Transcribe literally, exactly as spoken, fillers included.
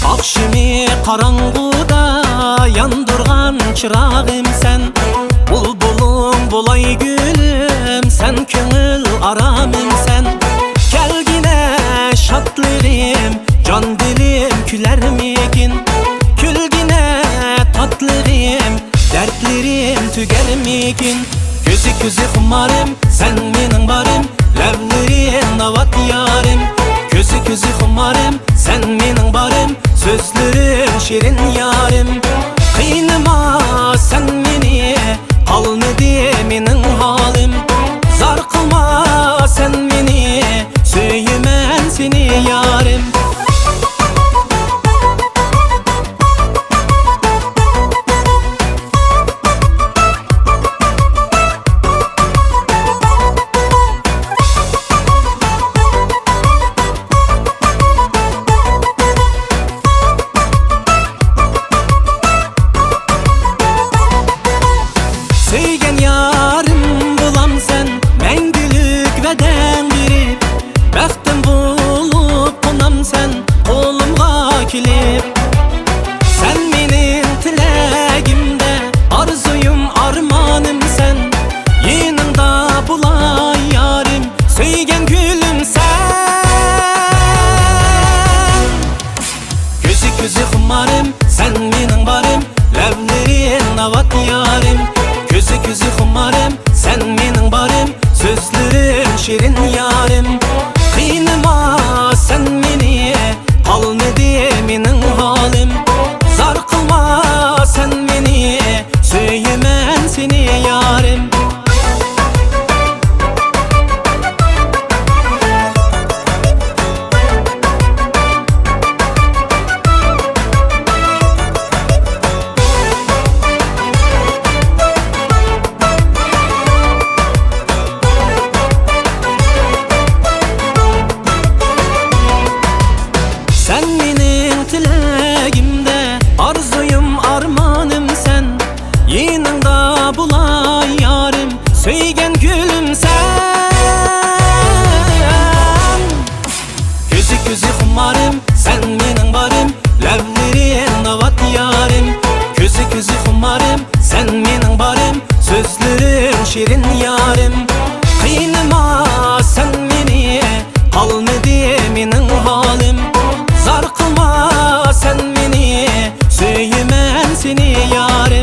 ئاخشىمى قاراڭغۇدا ياندۇرغان چىراغىمسەن، بۇلبۇلۇڭ بولاي گۈلۈم، سەن كۆڭۈل ئارامىمسەن. كەلگىنە شادلىقىم، جان دىلىم كۈلەرمىكىن؟ كۈلگىنە تاتلىقىم، دەردلىرىم تۈگەرمىكىن؟ كۆزى كۆزى خۇمارىم، سەن مېنىڭ بارىم، لەۋلىرى ناۋات يارىم. كۆزى كۆزى خۇمارىم، سەن مېنىڭ بارىم، سۆزلىرىڭ شېرىن يارىم. قىينىما سەن مېنى، قالمىدى مېنىڭ ھالىم. زار قىلما سەن مېنى، سۆيىمەن سېنى يارىم. سۆيگەن يارىم بولامسەن، مەڭگۈلۈك ۋەدەڭ بېرىپ، بەختىم بولۇپ قونامسەن قولۇمغا كېلىپ. سەن مېنىڭ تىلەگىمدە، ئارزۇيۇم، ئارمانىمسەن، يېنىڭدا بولاي يارىم، سۆيگەن گۈلۈمسەن. كۆزى كۆزى خۇمارىم، سەن مېنىڭ بارىم، لەۋلىرى ناۋات يارىم. كۆزى كۆزى خۇمارىم، سەن مېنىڭ بارىم، سۆزلىرىڭ شېرىن يارىم. قىينىما سەن مېنى، قالمىدى مېنىڭ ھالىم. زار قىلما سەن مېنى، سۆيىمەن سېنى يارىم. سەن مېنىڭ تىلەگىمدە، ئارزۇيۇم، ئارمانىمسەن، يېنىڭدا بولاي يارىم، سۆيگەن گۈلۈمسەن. كۆزى كۆزى خۇمارىم، سەن مېنىڭ بارىم، لەۋلىرى ناۋات يارىم. كۆزى كۆزى خۇمارىم، سەن مېنىڭ بارىم، سۆزلىرىڭ شېرىن يارىم. قىينىما سەن مېنى، قالمىدى مېنىڭ ھالىم. زار قىلما سەن مېنى، سۆيىمەن سېنى يارىم.